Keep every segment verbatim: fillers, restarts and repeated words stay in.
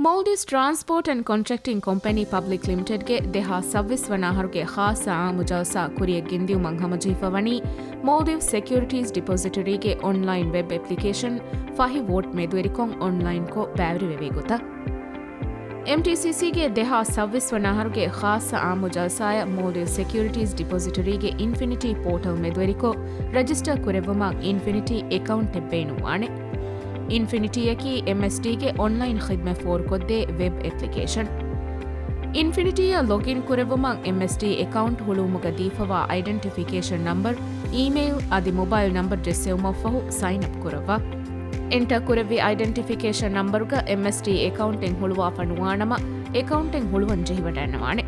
މޯލްޑިވްސް ޓްރާންސްޕޯޓް އެންޑް ކޮންޓްރެކްޓިން ކޮމްޕެނީ ޕަބްލިކް ލިމިޓެޑްގެ ދެހާސް ސައްބީސް ވަނަ އަހަރުގެ ޚާއްޞަ އާއްމު ޖަލްސާ ކުރިއަށް ގެންދިއުމަށް ހަމަޖެހިފަ ވަނީ މޯލްޑިވްސް ސެކިއުރިޓީސް ޑިޕޮޒިޓަރީގެ އޮންލައިން ވެބް އެޕްލިކޭޝަން ފަހި ވޯޓް މެދުވެރިކޮށް އޮންލައިންކޮށް ބައިވެރިވެވޭ ގޮތަށް. އެމްޓީސީސީގެ ދެހާސް ސައްބީސް ވަނަ އަހަރުގެ ޚާއްޞަ އާއްމު ޖަލްސާއަށް މޯލްޑިވްސް ސެކިއުރިޓީސް ޑިޕޮޒިޓަރީގެ އިންފިނިޓީ ޕޯޓަލް މެދުވެރިކޮށް ރަޖިސްޓަރ ކުރެއްވުމަށް އިންފިނިޓީ އެކައުންޓެއް ބޭނުންވާނެ. އިންފިނިޓީއަކީ އެމްއެސްޑީގެ އޮންލައިން ޚިދްމަތް ފޯރުކޮށްދޭ ވެބް އެޕްލިކޭޝަން. އިންފިނިޓީއަށް ލޮގްއިން ކުރެއްވުމަށް އެމްއެސްޑީ އެކައުންޓް ހުޅުވުމުގަ ދީފަވާ އައިޑެންޓިފިކޭޝަން ނަމްބަރު، އީމެއިލް އަދި މޮބައިލް ނަމްބަރު ޖެއްސެވުމަށްފަހު ސައިންއަޕް ކުރައްވާ. އެންޓަރ ކުރެއްވި އައިޑެންޓިފިކޭޝަން ނަމްބަރުގަ އެމްއެސްޑީ އެކައުންޓެއް ހުޅުވާފަ ނުވާނަމަ، އެކައުންޓެއް ހުޅުވަން ޖެހިވަޑައިންނަވާނެ.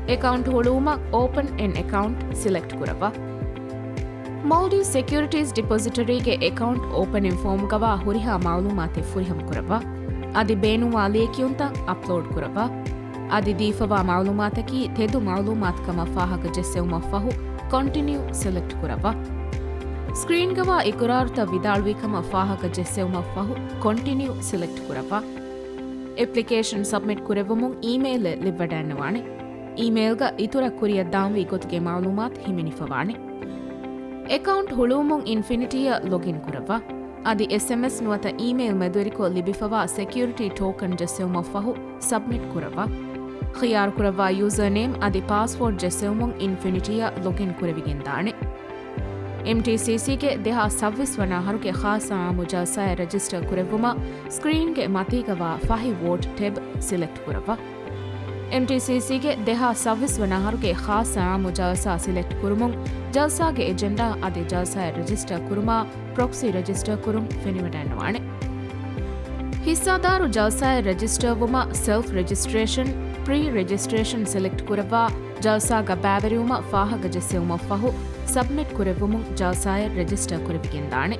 އެކައުންޓް ހުޅުވުމަށް އޯޕަން އެން އެކައުންޓް ސިލެކްޓް ކުރައްވާ. މޯލްޑިވްސް ސެކިއުރިޓީސް ޑިޕޮޒިޓަރީގެ އެކައުންޓް އޯޕަނިން ފޯމްގަވާ ހުރިހާ މައުލޫމާތެއް ފުރިހަމަކުރައްވާ. އަދި ބޭނުންވާ ލިޔެކިޔުންތައް އަޕްލޯޑް ކުރައްވާ. އަދި ދީފަވާ މައުލޫމާތަކީ ތެދު މައުލޫމާތުކަމަށް ފާހަގަ ޖެއްސެވުމަށްފަހު ކޮންޓިނިއު ސިލެކްޓް ކުރައްވާ. ސްކްރީންގަވާ އިޤުރާރުތައް ވިދާޅުވިކަމަށް ފާހަގަ ޖެއްސެވުމަށްފަހު ކޮންޓިނިއު ސިލެކްޓް ކުރައްވާ. އެޕްލިކޭޝަން ސަބްމިޓް ކުރެއްވުމުން އީމެއިލެއް ލިބިވަޑައިންނަވާނެ. އީމެއިލްގަ އިތުރަށް ކުރިއަށް ދާންވީ ގޮތުގެ މައުލޫމާތު ހިމެނިފަވާނެ. އެކައުންޓް ހުޅުވުމުން އިންފިނިޓީއަށް ލޮގްއިން ކުރައްވާ. އަދި އެސްއެމްއެސް ނުވަތަ އީމެއިލް މެދުވެރިކޮށް ލިބިފަވާ ސެކިއުރިޓީ ޓޯކަން ޖެއްސެވުމަށްފަހު ސަބްމިޓް ކުރައްވާ. ޚިޔާރުކުރައްވާ ޔޫޒަރ ނޭމް އަދި ޕާސްވޯޑް ޖެއްސެވުމުން އިންފިނިޓީއަށް ލޮގްއިން ކުރެވިގެންދާނެ. އެމްޓީސީސީގެ ދެހާސް ސައްބީސް ވަނަ އަހަރުގެ ޚާއްޞަ އާއްމު ޖަލްސާއަށް ރަޖިސްޓަރ ކުރެއްވުމަށް ސްކްރީންގެ މަތީގަވާ ފަހި ވޯޓް ޓެބް ސިލެކްޓް ކުރައްވާ. އެމްޓީސީސީގެ ދެހާސް ސައްބީސް ވަނަ އަހަރުގެ ޚާއްޞަ އާއްމު ޖަލްސާ ސިލެކްޓް ކުރުމުން، ޖަލްސާގެ އެޖެންޑާ އަދި ޖަލްސާއަށް ރަޖިސްޓަރ ކުރުމާ، ޕްރޮކްސީ ރަޖިސްޓަރ ކުރުން ފެނިވަޑައިންނަވާނެ. ހިއްސާދާރު ޖަލްސާއަށް ރަޖިސްޓަރ ވުމަށް ސެލްފް ރެޖިސްޓްރޭޝަން، ޕްރީ ރެޖިސްޓްރޭޝަން ސިލެކްޓް ކުރައްވާ، ޖަލްސާގަ ބައިވެރިވުމަށް ފާހަގަ ޖެއްސެވުމަށްފަހު ސަބްމިޓް ކުރެއްވުމުން ޖަލްސާއަށް ރެޖިސްޓަރ ކުރެވިގެންދާނެ.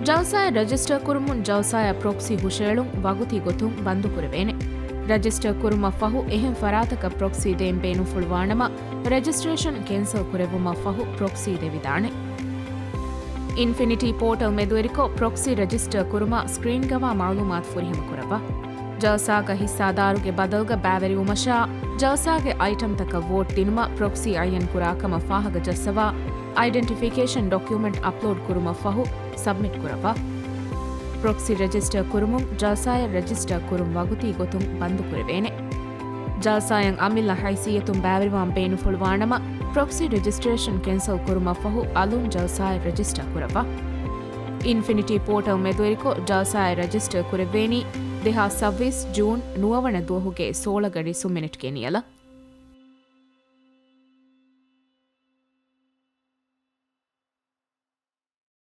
ޖަލްސާއަށް ރަޖިސްޓަރ ކުރުމުން ޖަލްސާއަށް ޕްރޮކްސީ ހުށައެޅުން ވަގުތީ ގޮތުން ބަންދު ކުރެވޭނެ. ރަޖިސްޓަރ ކުރުމަށްފަހު އެހެން ފަރާތަކަށް ޕްރޮކްސީ ދޭން ބޭނުންފުޅުވާނަމަ، ރެޖިސްޓްރޭޝަން ކެންސަލް ކުރެއްވުމަށްފަހު ޕްރޮކްސީ ދެވިދާނެ. އިންފިނިޓީ ޕޯޓަލް މެދުވެރިކޮށް، ޕްރޮކްސީ ރަޖިސްޓަރ ކުރުމަށް ސްކްރީންގަވާ މައުލޫމާތު ފުރިހަމަކުރައްވާ. ޖަލްސާގަ ހިއްސާދާރުގެ ބަދަލުގަ ބައިވެރިވުމަށާ، ޖަލްސާގެ އައިޓަމްތަކަށް ވޯޓް ދިނުމަށް ޕްރޮކްސީ އައްޔަން ކުރާކަމަށް ފާހަގަ ޖައްސަވާ، އައިޑެންޓިފިކޭޝަން ޑޮކިއުމެންޓް އަޕްލޯޑް ކުރުމަށްފަހު ސަބްމިޓް ކުރައްވާ. ޕްރޮކްސީ ރެޖިސްޓަރ ކުރުމުން ޖަލްސާއަށް ރެޖިސްޓަރ ކުރުން ވަގުތީ ގޮތުން ބަންދު ކުރެވޭނެ. ޖަލްސާއަށް އަމިއްލަ ހައިސިއްޔަތުން ބައިވެރިވާން ބޭނުންފުޅުވާނަމަ، ޕްރޮކްސީ ރެޖިސްޓްރޭޝަން ކެންސަލް ކުރުމަށްފަހު އަލުން ޖަލްސާއަށް ރެޖިސްޓަރ ކުރައްވާ. އިންފިނިޓީ ޕޯޓަލް މެދުވެރިކޮށް، ޖަލްސާއަށް ރެޖިސްޓަރ ކުރެއްވޭނީ ދެހާސް ސައްބީސް ޖޫން ނުވަވަނަ ދުވަހުގެ ސޯޅަ ގަޑި ސުން މިނެޓްގެ ނިޔަލަށް.